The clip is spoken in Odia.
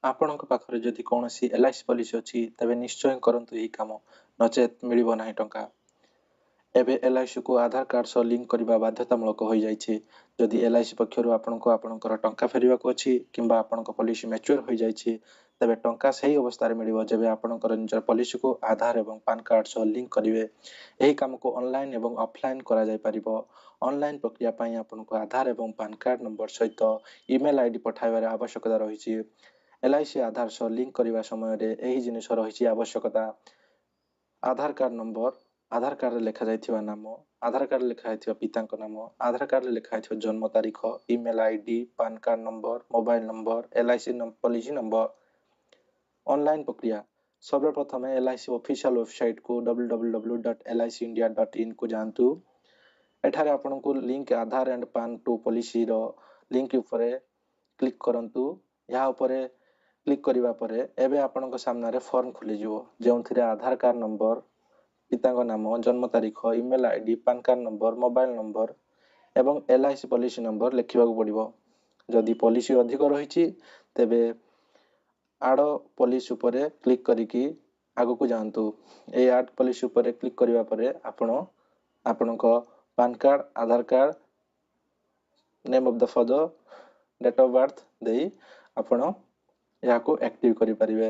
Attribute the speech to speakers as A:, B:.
A: ଆପଣଙ୍କ ପାଖରେ ଯଦି କୌଣସି ଏଲ୍ଆଇସି ପଲିସି ଅଛି, ତେବେ ନିଶ୍ଚୟ କରନ୍ତୁ ଏହି କାମ, ନଚେତ୍ ମିଳିବ ନାହିଁ ଟଙ୍କା। ଏବେ ଏଲ୍ଆଇସିକୁ ଆଧାର କାର୍ଡ଼ ସହ ଲିଙ୍କ କରିବା ବାଧ୍ୟତାମୂଳକ ହୋଇଯାଇଛି। ଯଦି ଏଲ୍ଆଇସି ପକ୍ଷରୁ ଆପଣଙ୍କୁ ଆପଣଙ୍କର ଟଙ୍କା ଫେରିବାକୁ ଅଛି କିମ୍ବା ଆପଣଙ୍କ ପଲିସି ମ୍ୟାଚୁଅର୍ ହୋଇଯାଇଛି, ତେବେ ଟଙ୍କା ସେହି ଅବସ୍ଥାରେ ମିଳିବ ଯେବେ ଆପଣଙ୍କର ନିଜର ପଲିସିକୁ ଆଧାର ଏବଂ ପାନ୍ କାର୍ଡ଼ ସହ ଲିଙ୍କ କରିବେ। ଏହି କାମକୁ ଅନଲାଇନ୍ ଏବଂ ଅଫଲାଇନ୍ କରାଯାଇପାରିବ। ଅନଲାଇନ୍ ପ୍ରକ୍ରିୟା ପାଇଁ ଆପଣଙ୍କୁ ଆଧାର ଏବଂ ପାନ୍ କାର୍ଡ଼ ନମ୍ବର ସହିତ ଇମେଲ୍ ଆଇଡି ପଠାଇବାର ଆବଶ୍ୟକତା ରହିଛି। ଏଲ୍ଆଇସି ଆଧାର ସହ ଲିଙ୍କ କରିବା ସମୟରେ ଏହି ଜିନିଷ ରହିଛି ଆବଶ୍ୟକତା: ଆଧାର କାର୍ଡ଼ ନମ୍ବର, ଆଧାର କାର୍ଡ଼ରେ ଲେଖାଯାଇଥିବା ନାମ, ଆଧାର କାର୍ଡ଼ରେ ଲେଖାଯାଇଥିବା ପିତାଙ୍କ ନାମ, ଆଧାର କାର୍ଡ଼ରେ ଲେଖାଯାଇଥିବା ଜନ୍ମ ତାରିଖ, email ID, PAN card number, mobile number, LIC policy number. Online ପ୍ରକ୍ରିୟା: ସର୍ବପ୍ରଥମେ ଏଲ୍ଆଇସି ଅଫିସିଆଲ ୱେବସାଇଟ୍କୁ www.licindia.inକୁ ଯାଆନ୍ତୁ। ଏଠାରେ ଆପଣଙ୍କୁ "Link Aadhaar and PAN to ପଲିସିର link ଉପରେ କ୍ଲିକ୍ କରନ୍ତୁ। ଏହା ଉପରେ କ୍ଲିକ୍ କରିବା ପରେ ଏବେ ଆପଣଙ୍କ ସାମ୍ନାରେ ଫର୍ମ ଖୋଲିଯିବ, ଯେଉଁଥିରେ ଆଧାର କାର୍ଡ଼ ନମ୍ବର, ପିତାଙ୍କ ନାମ, ଜନ୍ମ ତାରିଖ, email ID, PAN card number, mobile number ଏବଂ ଏଲ୍ଆଇସି ପଲିସି ନମ୍ବର ଲେଖିବାକୁ ପଡ଼ିବ। ଯଦି ପଲିସି ଅଧିକ ରହିଛି, ତେବେ ଆଡ଼ ପଲିସି ଉପରେ କ୍ଲିକ୍ କରିକି ଆଗକୁ ଯାଆନ୍ତୁ। ଏହି ଆଡ଼ ପଲିସି ଉପରେ କ୍ଲିକ୍ କରିବା ପରେ ଆପଣ ଆପଣଙ୍କ PAN card, Aadhaar card, name of the father, date of birth ଦେଇ ଆପଣ ଏହାକୁ ଆକ୍ଟିଭ କରିପାରିବେ।